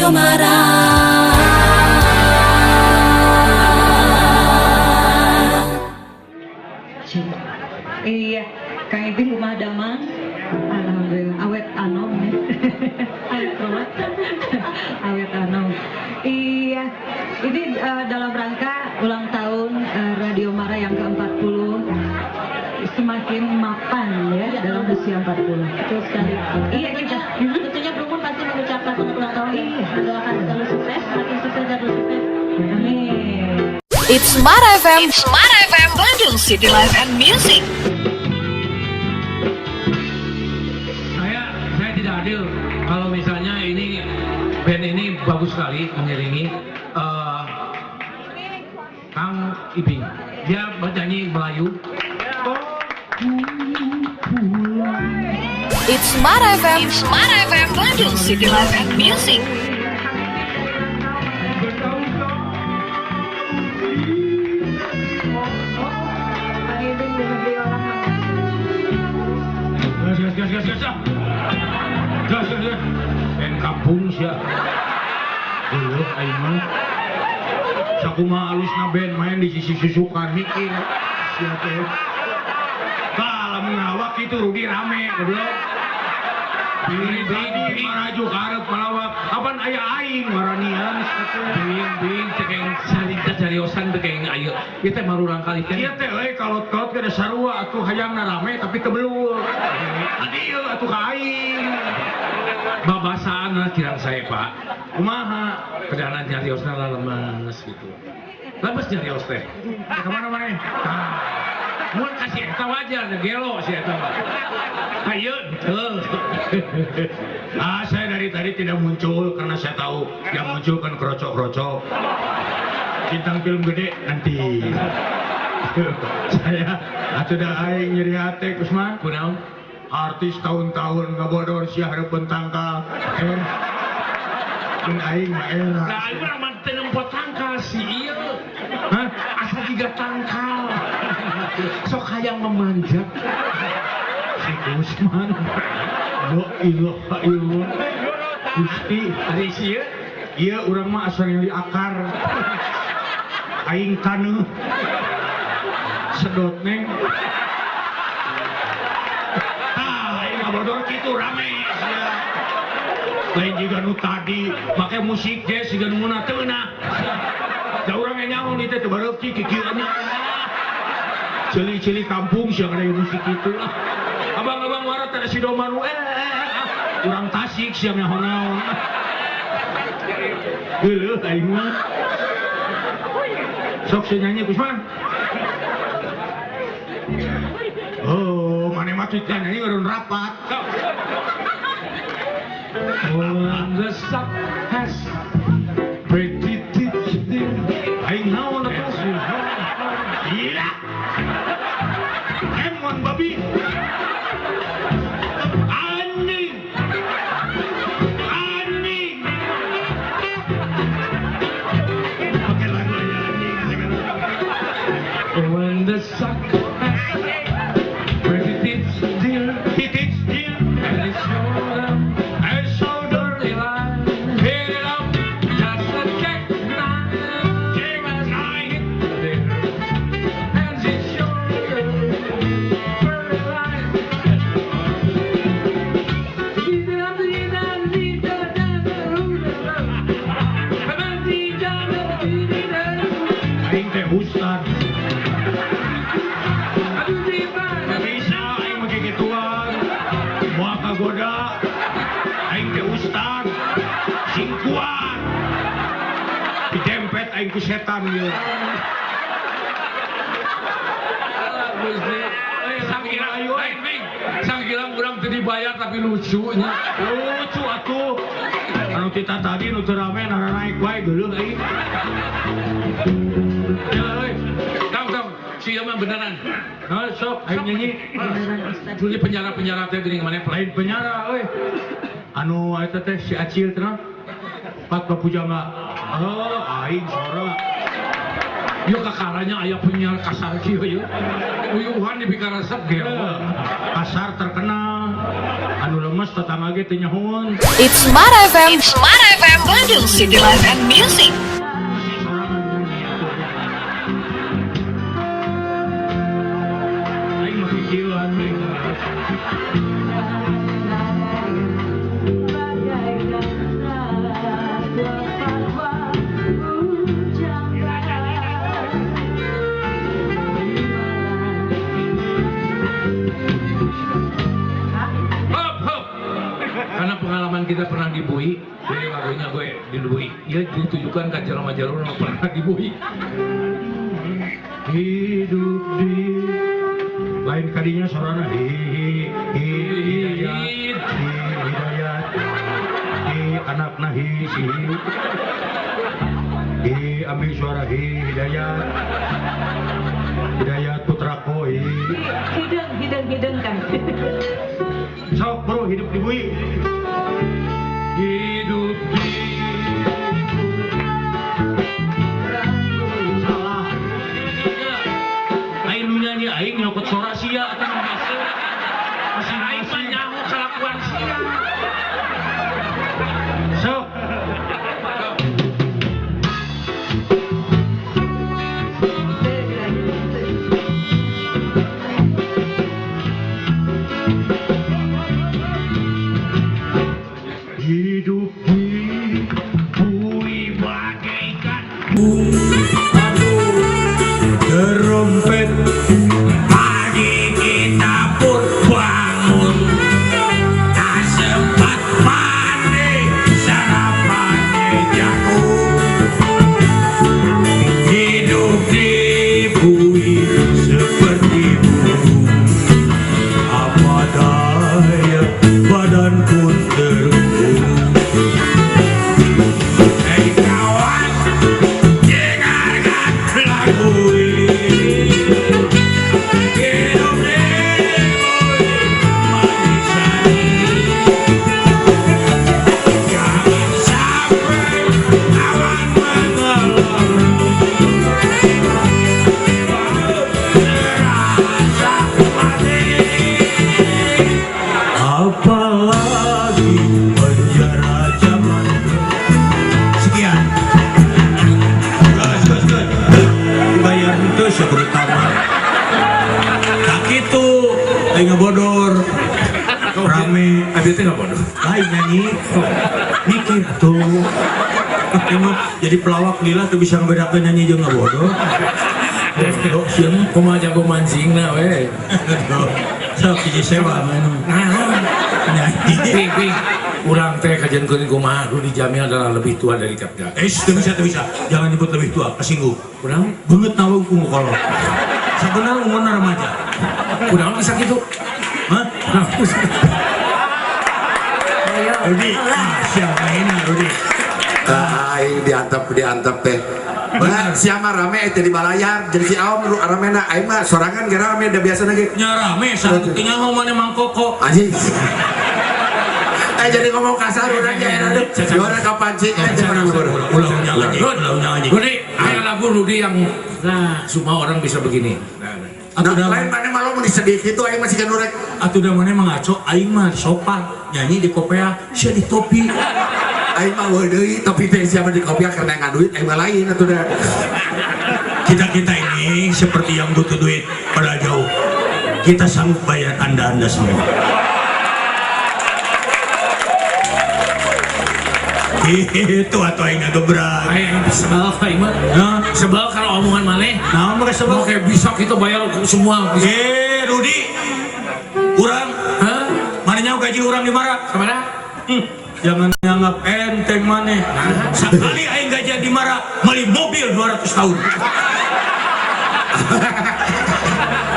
Radio Mara. Iya, Kang Ibing kumaha damang? Alhamdulillah, awet anom ya. Awet kuat. Awet anom. Iya, ini dalam rangka ulang tahun Radio Mara yang ke-40 semakin mapan ya, ya dalam usia 40. Betul sekali. Iya, kita tentunya Brumun pasti mengucapkan selamat ulang tahun. Iya. Mendoakan selalu sukses, semakin sukses dan sukses. Amin. It's Mara FM. It's Mara FM, Bandung City Life and Music. Saya tidak adil kalau misalnya ini band ini bagus sekali mengiringi Kang Ibing. Dia bernyanyi Melayu. It's Mara FM. It's Mara FM, Bandung City Life and Music. Kang Ibing dengan biola. Gas gas gas gas gas. Gas gas gas. Band kampung sia. Geuleuh aing mah. Sakumaha alusna band main di sisi susukan mikir. Sia teh. Tah lamun ngalawak kitu rugi rame goblok. Bing bing maraju karep malawak. Apan aya aing maranian Bing bing teh kayak sarita cariosan teh kayak ayo. Ieu teh marurang kali teh. Ieu teh euy kalot-kalot kada sarua atuh hayangna rame tapi teu belul. Adi ieu atuh ka aing. Babasaan lah kirang saya Pak. Kumaha? Kedana nyariosna lah lemes gitu. Lemes nyarios teh. Ka mana maneh? Tah. Mun kasih eta wajar gelo si eta mah. Ayo henteu. Ah, saya dari tadi tidak muncul karena saya tahu yang muncul kan krocok-krocok. Bintang film gede nanti. Saya atuh da aing nyeri hate Kusman. Kunaon? Artis tahun-tahun ngabodor sia hareupeun tangkal. Mun aing mah era. Nah, aing mah teu nempo tangkal si ieu. Hah? Asa jiga tangkal. Sok hayang memanjat. Si Kusman. La ilaha illallah. Gusti, Ari si ieu ieu urang mah asa ningali akar. Aing kaneuh. Sedot neng. Ah, aing ngabodor kitu rame sia. Lain jiga nu tadi make musik jazz jiga nu meunah teu meunah. Da urang ge nyaho ni teh teu bareuki kikieuanna. Cili-cili kampung sia kada musik kitu lah. Abang-abang warat ada si Domanu urang Tasik sia nyaho naon. Geuleuh aing mah. Sok sia nyanyi Kusman. Oh, maneh mah kitu nyanyi eureun rapat. When the sun has pretty tits dear. Aing naon atuh? Gila. Emon babi. Anjing. Anjing. Pakai lagu aja anjing. When the sun has pretty tits dear. Tits dear. And it's shoulder And shoulder. dirty line. Hit it up. Just a jackknife. Jackknife. There. And it's shoulder dirty line. Aing teh ustad. Bisa aing mah kikituan. Moal kagoda. Aing teh ustad. Sing kuat. Didempet aing ku setan ieu. Sangkirang urang teu dibayar tapi lucunya. Lucu atuh. Anu kita tadi nu teu rame nara naik wae geuleuh aing. Ya euy. Tong tong, si ieu mah beneran. Nah, sok aing nyanyi. Beneran Ustaz. Dulu penjara-penjara teh geuning maneh Lain penjara euy. Anu eta teh si Acil teh naon? Pat Pujangga. Oh, aing sora. Yuk kakaranya aya penyiar kasar kieu yeuh. Uyuhan dipikaresep gelo. Kasar terkenal. Anu Lemes tetangga ge teu nyahoan. It's Smart FM. It's Smart FM. Bandung City Life and Music. Aing mah kikieuan we. Hop, hop. Karena pengalaman kita pernah dibui, jadi lagunya gue dibui. Ia ditujukan ke jelema jalur yang pernah dibui. Hidup di lain kadinya sorana hi hi hi hidayat hi hidayat hi anakna hi si hi hi ambil suara hi hidayat hidayat putrako hi Hidung, hidung, hidung kan. Sok bro, hidup di bui. Hidup di salah. Aing nu nyanyi aing nyokot sora sia atuh nu masuk. Masih aing mah nyaho kalakuan sia. Sok. Hidup di bui bagaikan Terompet pagi kita pun bangun, tak sempat mandi sarapannya jagung. Hidup di bui seperti burung, apa daya badan pun terkurung. Hei kawan, dengarkan lagu ini. Hidup di bui manis ini. Jangan sampai awan mengalami, terasa mati. Apalagi penjara zaman sekian. Gas, gas, gas. Dibayar itu terutama. Tak itu, aing ngabodor. Rame, Abi teh nggak bodoh. lain nyanyi. Mikir tuh. Emang jadi pelawak lila tuh bisa ngebedakan nyanyi jeung ngabodor. Bodoh sieun. Kumaha jago mancingna we. Sok hiji sewa mah Nah, nyanyi. ping ping. Urang teh kajian kumaha Rudi Jamil adalah lebih tua dari Kapja. Eh, teu bisa, teu bisa. Jangan nyebut lebih tua, kesinggung. Kurang Beungeut nawe ku kolot. Sebenarnya umurna remaja. kurang bisa gitu. Hah? Kurang bisa. Rudi, ah, siapa ini Rudi? Aing diantep teh. Nah, siapa rame teh di balayar, jadi si Aom nu ramena aing mah sorangan ge rame da biasana ge. Nya rame satu teu nyaho maneh mangkoko. Anjing. Jadi ngomong kasar urang ge aduh. Urang kapancing aja urang Ulah nyanyi, ulah nyanyi. Rudi, ayo lagu Rudi yang nah semua orang bisa begini. Nah, nah. Atuh Nah, da lain mana malu mun disedih kitu aing masih kan urek. atuh da maneh mah ngaco, aing mah sopan, nyanyi di kopea, sia di topi. Aing mah eueuh deui topi teh siapa di kopiah karena ngaduit aing mah lain atuh da. Kita-kita ini seperti yang butuh duit pada jauh. Kita sanggup bayar Anda-anda semua. Itu atau aing ngagebrak. Aing sebal aing mah. Hah? Sebal kalau omongan maneh. Naon mah sebal? Oke, bisa kita bayar semua. Bisa. Eh, Rudi. Urang, Hah? mana nyaho gaji urang di mana? Kemana? Jangan nganggap enteng maneh. Sekali aing gajian di Mara, beli mobil 200 tahun.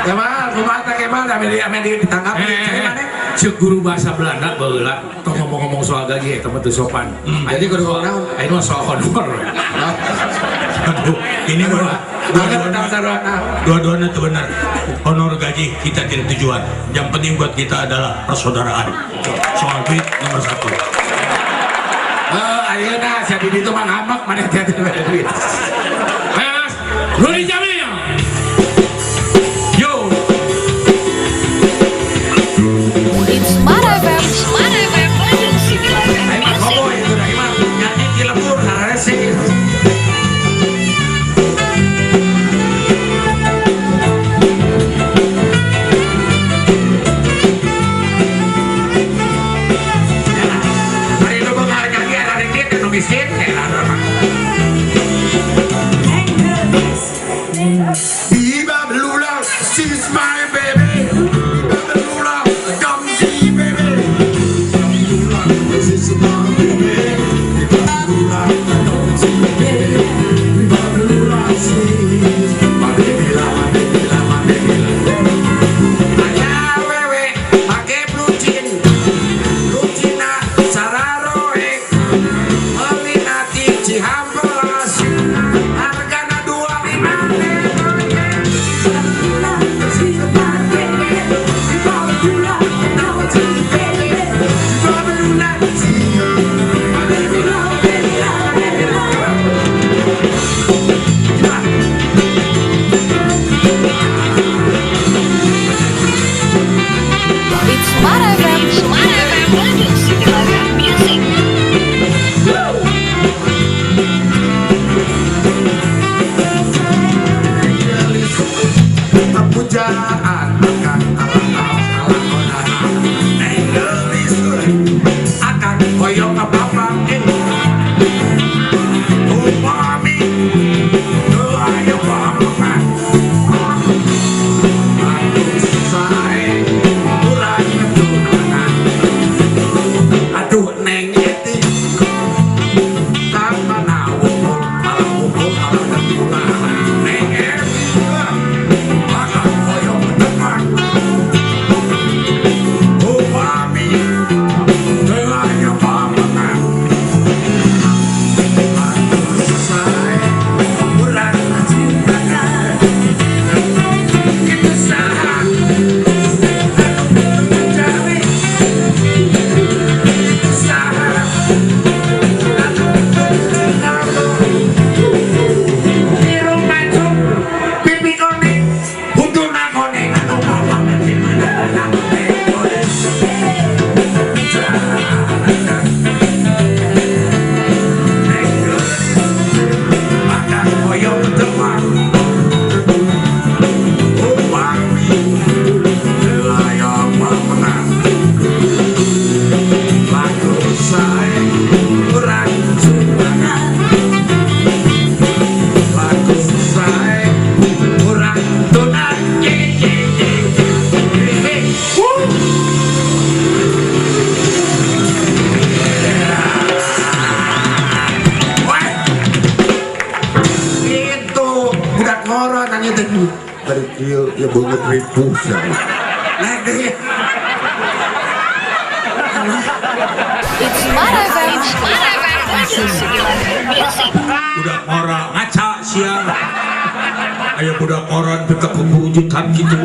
Kemal, kumaha teh Kemal ame di ame ditanggapi cai maneh. Cek guru bahasa Belanda baheula tong ngomong-ngomong soal gaji eta mah teu sopan. Jadi kudu ngomong naon? Aing mah soal honor. Aduh, ini dua-duanya itu benar. Honor gaji kita tidak tujuan. Yang penting buat kita adalah persaudaraan. Soal duit nomor satu. Ayeuna sia di ditu mah ngambek maneh teh teu bere duit. Ayo, Mas. Rudi Jamil. Yo. It's Smart FM. It's Smart sarua nanya teh. Bari kieu ya beungeut ripuh sia. Naik deui. It's Mara FM, Mara FM, Bandung City Life Music. Budak ngora ngaca siang. Ayo budak koron pika kewujudan gitu.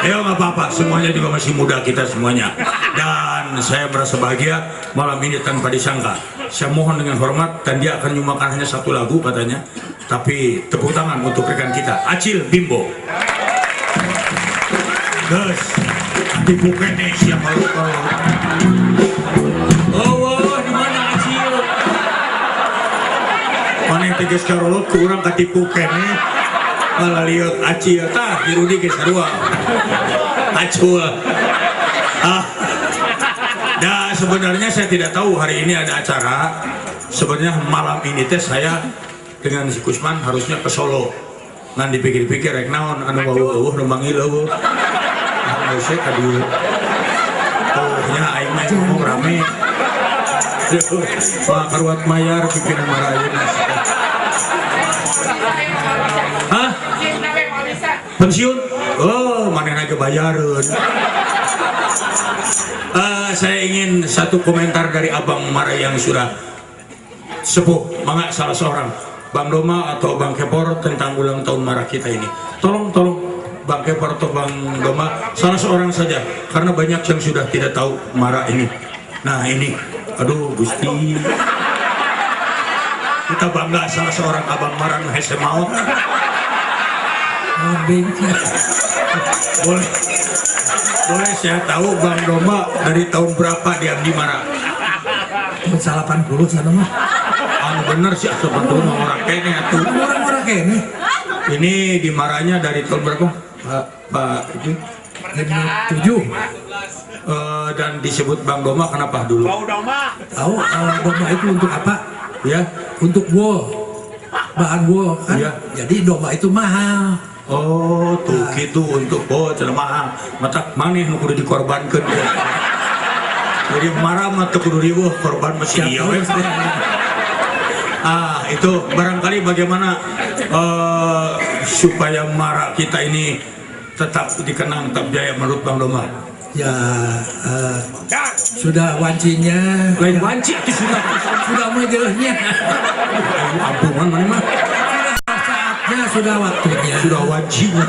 Ayo nggak apa-apa, semuanya juga masih muda kita semuanya. Dan saya merasa bahagia malam ini tanpa disangka. Saya mohon dengan hormat dan dia akan nyumbangkan hanya satu lagu katanya. Tapi tepuk tangan untuk rekan kita, Acil Bimbo. Guys, dibuka nih siapa lu kalau. Oh, wah, di mana Acil? Mana yang tegas karolot kurang ketipu kene. Malah lihat Acil tah di Rudi geus sarua. Acul. Ah. Nah, sebenarnya saya tidak tahu hari ini ada acara. Sebenarnya malam ini teh saya dengan si Kusman harusnya ke Solo. Ngan dipikir-pikir rek naon anu wawuh nu manggil eueuh. Ah, geus ka dieu. Oh, nya aing mah ngomong rame. Wah, karuat mayar pimpinan marah ayeuna. Hah? Pensiun? Oh, manehna ge bayareun. Saya ingin satu komentar dari Abang Mara yang sudah sepuh, mangga salah seorang Bang Doma atau Bang Kepor tentang ulang tahun Mara kita ini. Tolong, tolong Bang Kepor atau Bang Doma, salah seorang saja, karena banyak yang sudah tidak tahu Mara ini. Nah ini, aduh Gusti, kita bangga salah seorang Abang Mara nu hese maot. Boleh, boleh saya tahu Bang Doma dari tahun berapa dia di Mara? Tahun 80 sana mah. Anu bener sih, 80 mah orang kene atuh. Orang-orang kene. Ini di Maranya dari tahun berapa? Pak, Pak itu? 7. Dan disebut Bang Doma kenapa dulu? Tahu domba itu untuk apa? Ya, Untuk wool. Bahan wool kan. Iya. Jadi domba itu mahal. Oh, tuh gitu untuk oh cenah mahal. Matak maneh nu kudu dikorbankeun. Jadi marah mah teu kudu riweuh korban mah si ieu we. Ah, itu barangkali bagaimana supaya Mara kita ini tetap dikenang, tetap jaya menurut Bang Doma. Ya sudah wancinya. Lain wanci itu sudah. Sudah majelahnya. Ampun mana mah. Sudah saatnya, sudah waktunya. Sudah wancinya.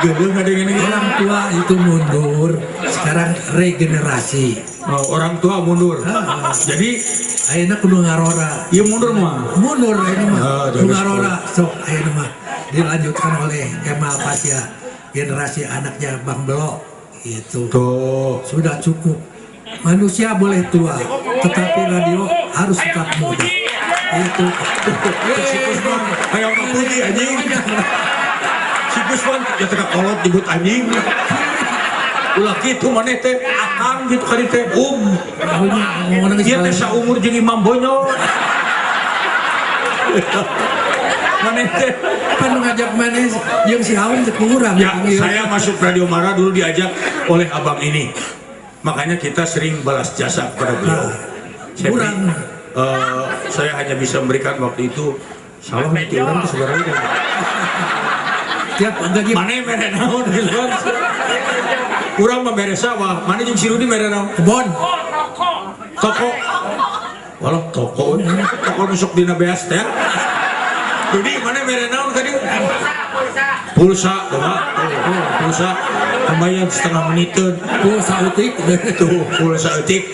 Gede ada yang ini. Orang tua itu mundur, sekarang regenerasi. Oh, orang tua mundur. Ah. Jadi Ayeuna kudu ngarora. iya mundur mah. Mundur ayeuna mah. Ah, Kudu dari ngarora. Sok ayeuna mah dilanjutkan oleh Kemal Pasya, generasi anaknya Bang Belo gitu. Tuh. Sudah cukup. Manusia boleh tua, tetapi radio harus tetap muda. Itu. Si Kusman, hayang ngapuji anjing. Si Kusman ya teka kolot nyebut anjing. Ulah kitu maneh teh akang gitu kali teh um. Ieu teh saumur jeung Imam Bonjol. Maneh teh Pan ngajak maneh jeung si Aung teh kurang. Ya, saya masuk Radio Mara dulu diajak oleh abang ini. Makanya kita sering balas jasa kepada beliau. Saya, Kurang. saya hanya bisa memberikan waktu itu salah nanti orang tuh sebenarnya. Tiap gaji Mana mere naon gitu kan. Urang mah mere sawah, mana jeung si Rudi mere naon? kebon. Toko. Walah toko, toko nusuk dina beas teh. Rudi mana mere naon tadi? Pulsa, Bapak. Tuh, pulsa. Lumayan setengah meniteun. Pulsa utik. Tuh, pulsa eutik.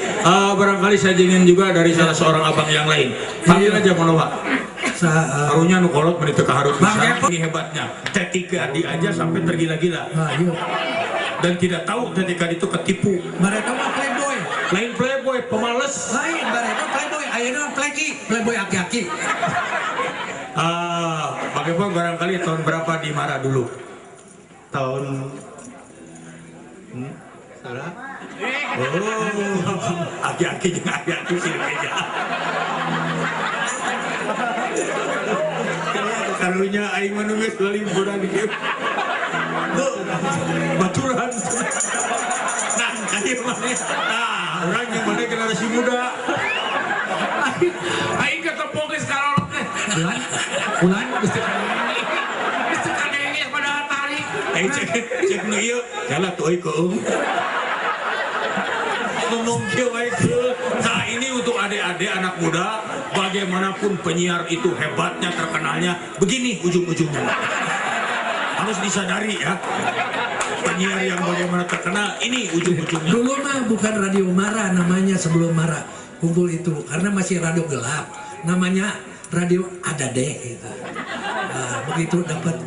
Barangkali saya ingin juga dari salah seorang abang yang lain. Panggil aja mono, Pak. Sa, Karunya nu kolot menit teu kaharut Bang pisan. Kepon. Ini hebatnya. T3 di aja sampai tergila-gila nah, iya. dan tidak tahu T3 itu ketipu. Mereka mah playboy. Lain playboy, pemales. Lain mereka playboy, ayeuna pleki, playboy aki-aki. Ah, Bang Kepon barangkali tahun berapa di Mara dulu? Tahun salah. Oh, aki-aki jeung aki-aki sih meja. Karunya aing mah nu geus limburan kieu. Tuh, baturan. Nah, aing maneh. Nah, urang yang maneh generasi muda. Aing ketepok geus karolot teh. Bulan, bulan. Geus teu karolot. Cek nu ieu, jalah tuh euy keung. Ngomong kieu wae keung. Nah, ini untuk adik-adik anak muda, bagaimanapun penyiar itu hebatnya, terkenalnya, begini ujung-ujungnya. Harus disadari ya. Penyiar yang bagaimana terkenal, ini ujung-ujungnya. Dulu mah bukan Radio Mara namanya sebelum Mara kumpul itu, karena masih radio gelap. Namanya Radio Ada Deh gitu. Nah, begitu dapat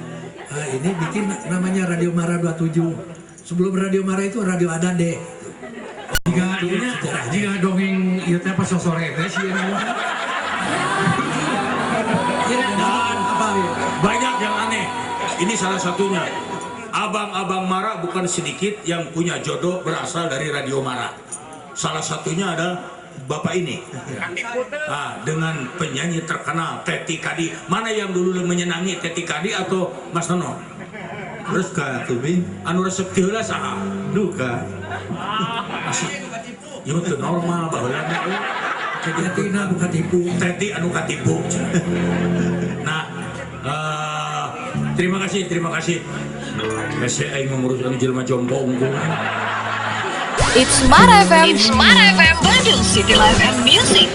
ini bikin namanya Radio Mara 27. Sebelum Radio Mara itu Radio Ada Deh. Jika dongeng ieu teh pas sore teh sih. Dan banyak yang aneh. Ini salah satunya. Abang-abang Mara bukan sedikit yang punya jodoh berasal dari Radio Mara. Salah satunya ada bapak ini. Nah, dengan penyanyi terkenal Teti Kadi. Mana yang dulu menyenangi Teti Kadi atau Mas Nono? Terus ka tuh anu resep ti heula saha? Duka. Asik. Ieu teu normal baheula. Teti na bukan tipu. Teti anu katipu. Nah, terima kasih, terima kasih. Hese aing mengurus anu jelema jompo unggul. It's Mara FM, It's Mara FM, Bandung City Life and Music.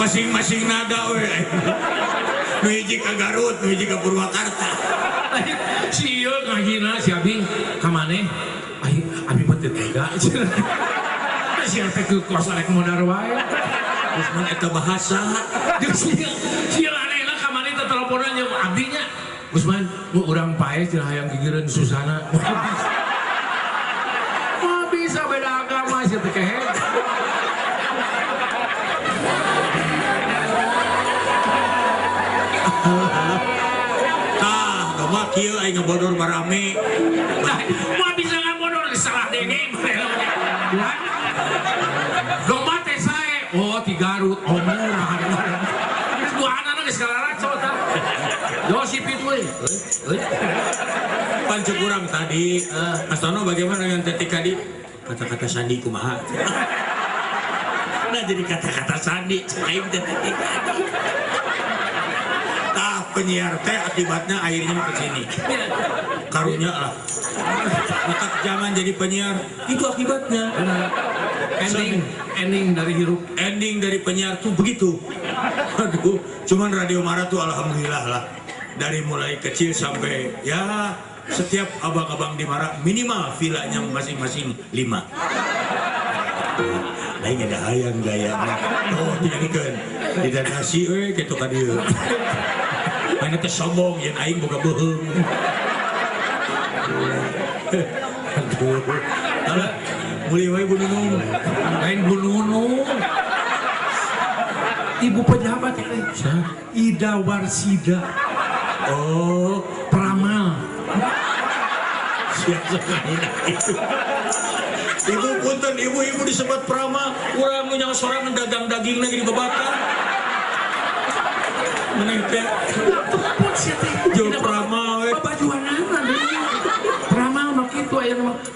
Masing-masing nada we. Nu hiji ka Garut, nu hiji ka Purwakarta. Si ieu ngahina si abi ka maneh? Ai abi mah teu tega. Si teh kos arek modar wae. Geus mun eta bahasa. Jeung si ieu anehna ka maneh teh teleponan jeung abdi nya. Gusman, mu urang paeh cenah hayang gigireun Susana. Mah bisa beda agama sia teh kehe. Tah, domba kieu aing ngabodor barame. Mah bisa ngabodor salah denge. Domba teh sae. Oh, ti Garut. Oh, murah. Geus duaanana geus kalaraco tah. Josip itu euy. Pan cek urang tadi, Mas Tono bagaimana dengan Teti Kadi? Kata-kata sandi kumaha? Nah, jadi kata-kata sandi cek aing teh Teti Kadi. Tah, penyiar teh akibatnya akhirnya ke sini. Karunya lah. Otak jangan jadi penyiar, itu akibatnya. Ending dari hirup. Ending dari penyiar tuh begitu. Aduh, cuman Radio Mara tuh alhamdulillah lah. Dari mulai kecil sampai ya setiap abang-abang di Mara minimal villanya masing-masing 5. Lain ada hayang gaya. Oh, tingalikeun. Didadasi we kitu ka dieu. Mana teh sombong yen aing boga beuheung. Aduh. Alah, mulai wae Bu Nunung. Lain Bu Nunung. Ibu pejabat teh. Ida Warsida. Oh, peramal. Siapa itu? Ibu punten, ibu-ibu disebut peramal. Urang nu nyaho sorangan dagang daging lagi di babakan. Meneh teh. Tepun sia teh. Jeung peramal we. Babajuanana deui. Peramal mah kitu aya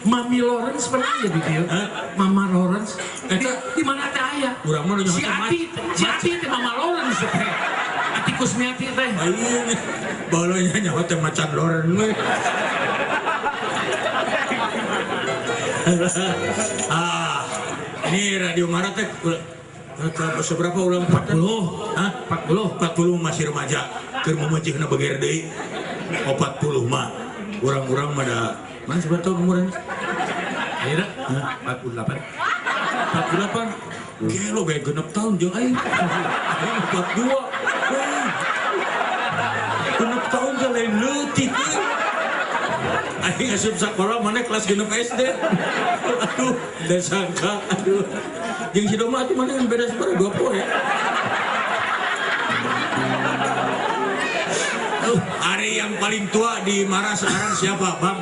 Mami Lawrence pernah aya di dieu. Mama Lawrence. Eta di mana teh aya? Urang mah nu nyaho si Ati, si Ati teh Mama Lawrence teh. Ati Kusmiati teh. Aing baheula nyaho teh macan Lawrence we. Ah, ini Radio Mara teh seberapa ulang 40? Hah? 40? 40 masih remaja. Keur memejihna beger deui. 40 mah. Urang-urang mah da mana seberapa tahun umurnya? Ayeuna 48. 48. Gelo bae genep tahun jeung aing. Aing 42. Genep tahun teh lain leutik. Aing asup sakola mana kelas genep SD. Aduh, da sangka aduh. Jeung si Doma atuh mana beda sabaraha 2 poe. Hari yang paling tua di Mara sekarang siapa, Bang?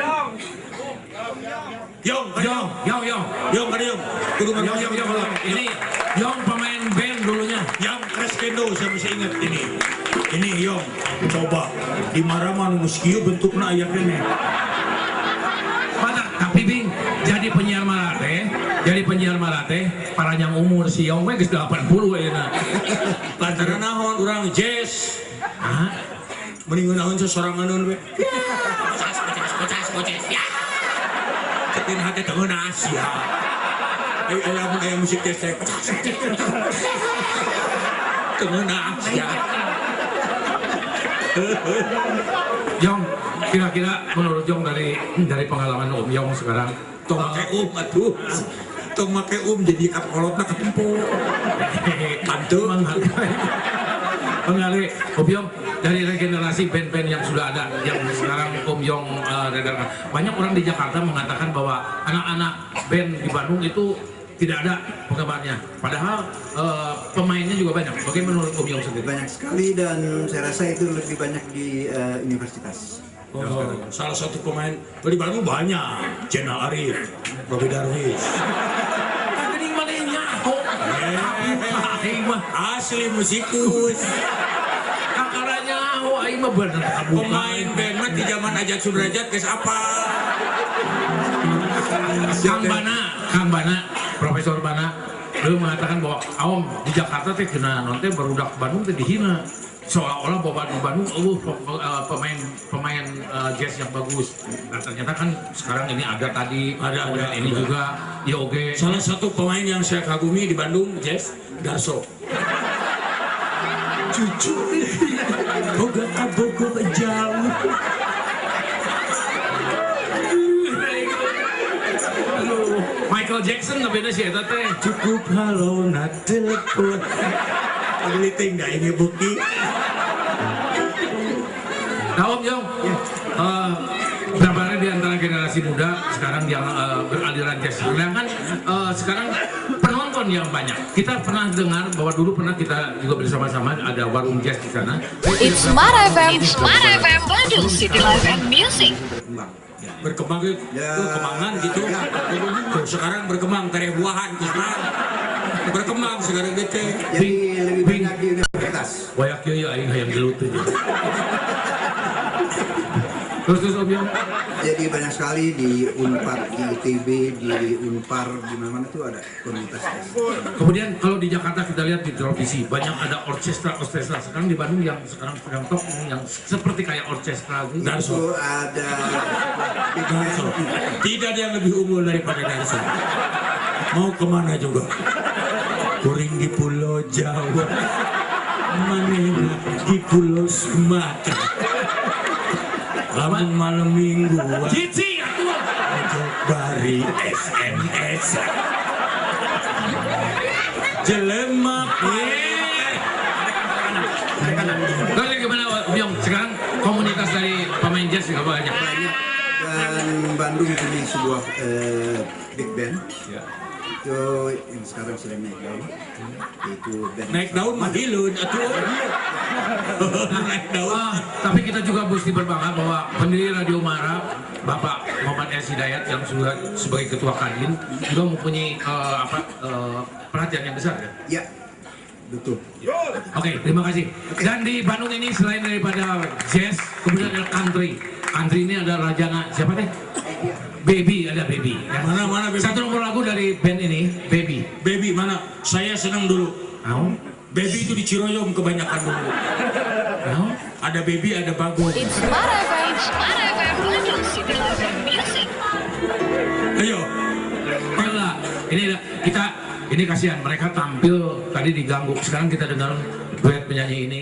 Yong. Yong, Yong, Yong. Yong, ada Yong. Yong, Yong, Yong. Ini Yong pemain band dulunya. Yang Crescendo, saya masih ingat ini. Ini Yong, coba di Mara mah nu kieu bentukna aya keneh. Mana? Tapi Bing, jadi penyiar Mara teh, jadi penyiar Mara teh paranjang umur si Yong we geus 80 ayeuna. Lantaran naon urang jazz. Hah? Mending naon sesorangan we. Kocas, kocas, kocas, kocas ya. Cetin hati tengenas ya. Ayo aya musik jazz teh. Tengenas ya. Yong, kira-kira menurut Yong dari pengalaman Om Yong sekarang, tong make um atuh. Tong make um jadi kakolotna ketempo. Tante menghargai. Menghargai Om Yong dari regenerasi band-band yang sudah ada yang sekarang Om Yong regenerasi. Banyak orang di Jakarta mengatakan bahwa anak-anak band di Bandung itu tidak ada penggemarnya. Padahal pemainnya juga banyak. Bagaimana menurut Om Yong sendiri? Banyak sekali dan saya rasa itu lebih banyak di universitas. Oh, salah satu pemain di Bandung banyak. Jenal Arif, Robi Darwis. Geuning maneh nyaho. Aing mah asli musikus. Kakara nyaho aing mah bener. Pemain band mah di zaman Ajat Sudrajat geus apa? Kang Bana, Kang Bana, Profesor Bana, beliau mengatakan bahwa awam di Jakarta teh kena nonton barudak Bandung teh dihina, seolah-olah bahwa di Bandung pemain jazz yang bagus. Nah ternyata kan sekarang ini ada tadi, ada ini ada. Juga IOG. Salah satu pemain yang saya kagumi di Bandung jazz, Darso. Cucu, boga kabogo jauh. Michael Jackson nggak beda sih eta teh. Cukup halo na telepon. Peneliti nggak ini bukti. Nah Om Yong, berapa di antara generasi muda sekarang yang beraliran jazz. Sedangkan sekarang penonton yang banyak. Kita pernah dengar bahwa dulu pernah kita juga bersama-sama ada warung jazz di sana. It's Mara FM, It's Mara FM, Bandung City Life and Music. Berkembang itu ya, kembangan gitu ya. Tuh, sekarang berkembang tere buahan Kusman. Berkembang sekarang gitu. Jadi lebih banyak di universitas. Wayak ieu aing hayang gelut teh. Terus Om Yong. Jadi banyak sekali di Unpad, di ITB, di Unpar, di mana-mana itu ada komunitas. Kemudian kalau di Jakarta kita lihat di televisi banyak ada orkestra-orkestra. Sekarang di Bandung yang sekarang sedang top yang seperti kayak orkestra gitu. Darso. Itu ada Darso. Tidak ada yang lebih unggul daripada Darso. Mau kemana juga? Kuring di Pulau Jawa, manehna di Pulau Sumatera. Lamun malam minggu cici atuh bari SMS jelema. Terus gimana Om Yong? Sekarang komunitas dari pemain jazz juga banyak. Banyak. Dan Bandung punya sebuah big band. Ya. Itu yang sekarang sedang naik daun. Itu band naik daun mah hileun atuh. Naik daun. Tapi kita juga mesti berbangga bahwa pendiri Radio Mara, Bapak Muhammad S. Hidayat yang sudah sebagai ketua Kadin juga mempunyai perhatian yang besar ya. Ya. Betul. Oke, terima kasih. Dan di Bandung ini selain daripada jazz, kemudian ada country. Country ini ada Rajana, siapa teh? Baby, ada Baby. Ya. Mana mana Baby? Satu nomor lagu dari band ini, Baby. Baby mana? Saya senang dulu. Oh? Baby itu di Ciroyom kebanyakan dulu. Oh? Ada Baby, ada Bagong. It's Mara FM, Mara FM, Bandung City Life and Music. Ayo. Ayolah, ini kita. Ini kasihan mereka tampil tadi diganggu. Sekarang kita dengar duet penyanyi ini.